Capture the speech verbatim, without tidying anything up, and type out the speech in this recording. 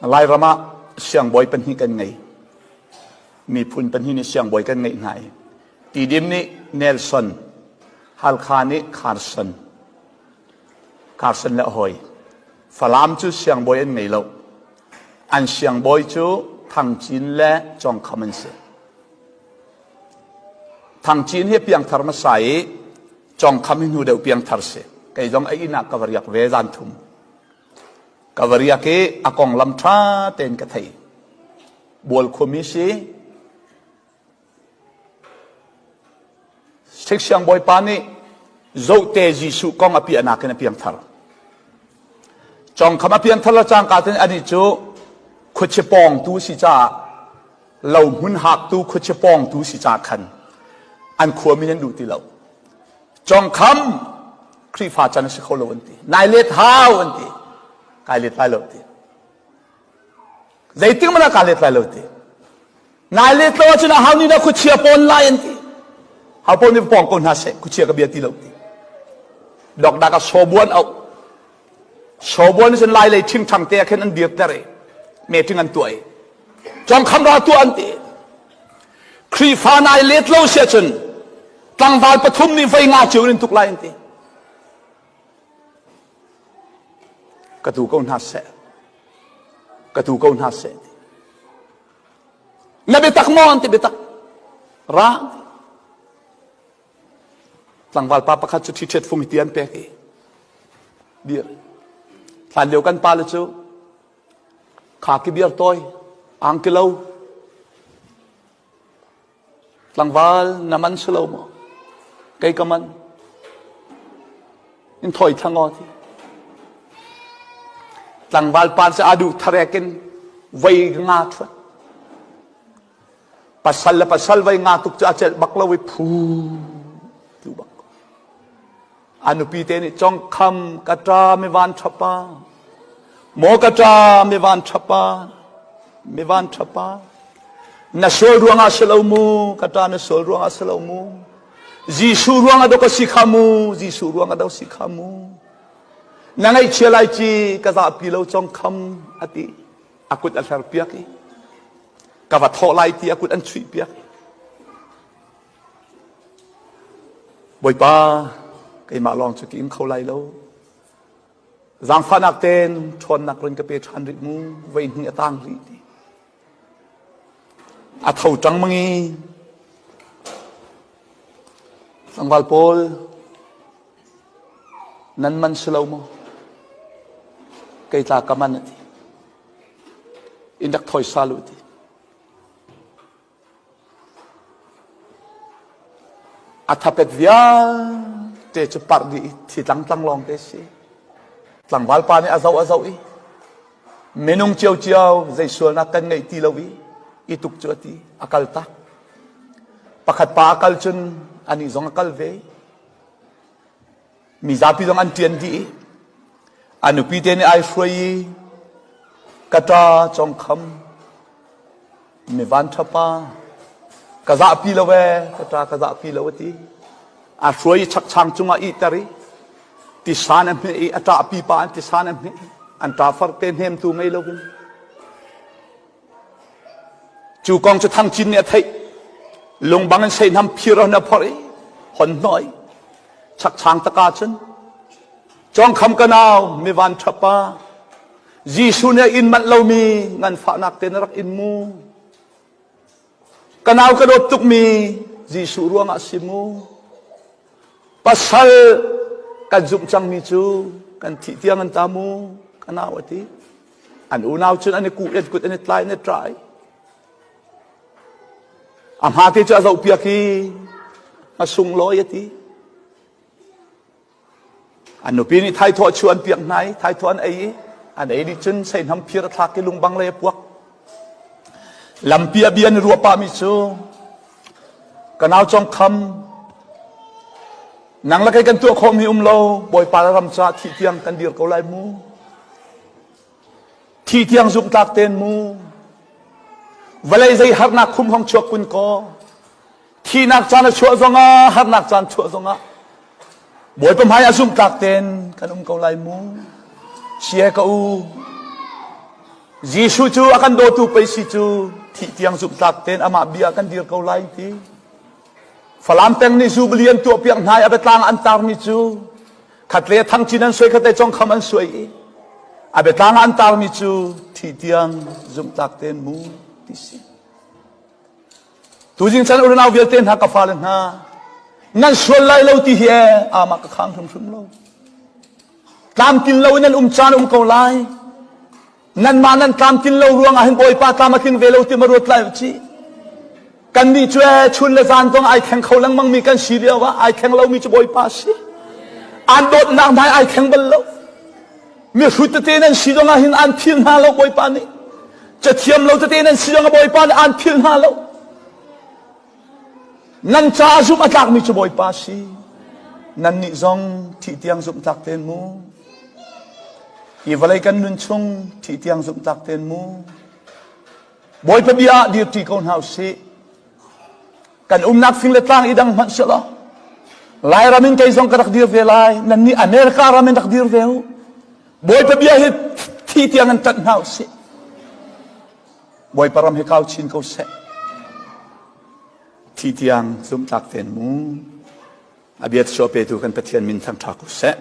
Lairam ah siangbawi pahnih kan ngei. Miphun pahnih nih siangbawi kan ngeih hna i, Tidim nih Nelson, Halkha nih Carson, Carson le a hawi. Falam cu siangbawi an ngei lo. An siangbawi cu Thangcin le Cawngkham an si. Thangcin hi a piangthar hmasa i Cawngkham hi hnu deuh piangthar si. Kei zong a inn ah ka va riak ve zan thum. Ka va riak i a konglam ṭha tein ka thei. Bual khuami si. Sikh siangbawipa nih zohte Jesuh kong a piahnak in a piangthar. Cawngkham a piangthar lo cangka tein anih cu khuachia pawngtu si caah, lo hmun haktu khuachia pawngtu si caah khan an khuami nih an duh ti lo. Cawngkham Khrihfa caan a si kho lo an ti. Nai let hau an ti. Kai let lai lo ti. Zeitik maw na kaa let lai lo ti. Nai let lo ahcun a hau nih na khuachia pawn lai an ti. Hau pawn nih pawng ko hna seh, khuachia ka bia ti lo ti. Dawknak ah sawbuan auh. Sawbuan nih cun lai lei ṭhingṭhang te ah khin an dirter i meeting an tuah i Cawngkham ra tuah an ti. Khrihfa nai let lo si ahcun tlangval pathum nih voi nga cio in an tuk lai an ti. Ka tu ko hna seh. Ka tu ko hna seh. Na biatak maw an ti, biatak. Ra. Tlangval pa pakhat cu ṭhiṭhiat fung hi ti an pek i dir. Hlan lio kan pa le cu kha ki biar tawi, ang ki lo. Tlangval, na man si lo maw? Kei ka man. In thawi thlang aw ti. Tlangval pa cu aa duh tharek in voi nga ṭhuat. Pasal le pasal voi nga tuk cu a celh bak lo i phu tu bak. A nupi te nih, Cawngkham, ka ṭa mi vanṭhapa, maw ka ṭa mi vanṭhapa, mi vanṭhapa, na sual ruangah si lo mu, ka ṭa na sual ruangah si lo mu, Jesuh ruangah dok a si kha mu, Jesuh ruangah dok a si kha mu, na ngaihchia lai ci ka zahpi lo Cawngkham, a ti. A kut a hler piak i ka va thawh lai ti a kut an chuih piak. Bawipa, keimah lawng cu ki ing kho lai lo. Zaangfahnak tein ṭhawnnak rin ka pe ṭhan rih mu, voi hnih a tang rih ti. A tho ṭang mang i tlangval pawl, nan man si lo maw? Kei tla ka man a ti. In rak thawi sal u ti. A thapet vialte cu parh dih i thi tlangtlang lawngte si. Tlangvalpa nih a zoh a zoh i, minung ciocio zei sualnak kan ngeih ti lo i, i tuk cu a ti, a kaltak. Pakhat pa a kal cun anih zong a kal ve. Mi zapi zong an ṭian dih i, a nupi te nih ai hruai i, ka ṭa Cawngkham, mi vanṭhapa, ka zahpi lo e, ka ṭa ka zahpi lo a ti. A hruai i chakchang cungah ihter i, tisan a hmeh i, a ṭahpipa an tisan a hmeh i, an ṭa farte hnemtu ngei loin. Cu kong cu Thangcin nih a theih. Lungbang in seihnam phir a hon a phorh i hon hnawh i chakchang tak ahcun, Cawngkham ka nau, mi vanṭhapa, Jesuh nih a in manh lomi nganfahnak te na rak in mu. Ka nau ka dawt tukmi Jesuh ruangah a si mu. Pasal kan zumh cangmi cu kan thih tiang an ta mu, ka nau a ti. An unau cun an i kuh, an kut, an i tlai, an i ṭai. A hmate cu a zohpiak i a sunglawi a ti. A nupi nih thaithawh chuah an piak hna i thaithawh an ei i an ei dih cun seihnam phir a thlak i lungbang lei a puak. Lampi a bia an i ruah pahmi cu, ka nau Cawngkham, nang le kei kan tuah khawhmi um lo, Bawipa le ram caah thih tiang kan dir ko lai mu. Thih tiang zumhtlak tein mu. Vawlei zei harnak khum hong chuak kun ko. Thihnak caan a chuah zongah, harnak caan chuah zongah, Bawipa hmai ah zumhtlak tein kan um ko lai mu. Sia ka u. Jesuh cu a kan dawtu pei si cu thih tiang zumhtlak tein amah bia kan dir ko lai ti. Falam peng nih Jubilee an tuahpiak hna i a biatlang ah an tarmi cu khatlei thangchin an suai, khatlei congkham an suai i a biatlang ah an tarmi cu thih tiang zumhtlak tein mu ti si. Tuzing chan unau vialte hna, ka fale hna, nan sual lai lo ti hi e, amah ka khang hrimhrim lo. Tlamtlin lo in nan um caan um ko lai. Nanmah nan tlamtlin lo ruangah hin Bawipa tlam a tling ve lo ti ma ruat lai u ci. Kannih cu e, chun le zan zong ai thleng kho lengmangmi kan si lio ah, ai thleng lomi cu Bawipa a si. An dawtnak hna ai thleng bal lo. Mihrut tete nan si zongah hin an philh hna lo Bawipa nih. Cathiam lo tete nan si zongah Bawipa nih an philh hna lo. Nan caah zumh a tlakmi cu Bawipa a si. Nannih zong thih tiang zumhtlak tein mu. Hi vawlei kan nun chung thih tiang zumhtlak tein mu. Bawipa bia ah dir ṭi ko hna u sih. Kan umnak fing le tlang i dang hmanh sehlaw, Lairam in kei zong ka rak dir ve lai, nannih America ram in rak dir ve u. Bawipa bia hi thih tiang in ṭanh hna u sih. Bawipa ram hi kau chin ko seh. Thih tiang zumhtlak tein mu. A bia cu a petu kan Pathian min thangṭha ko seh.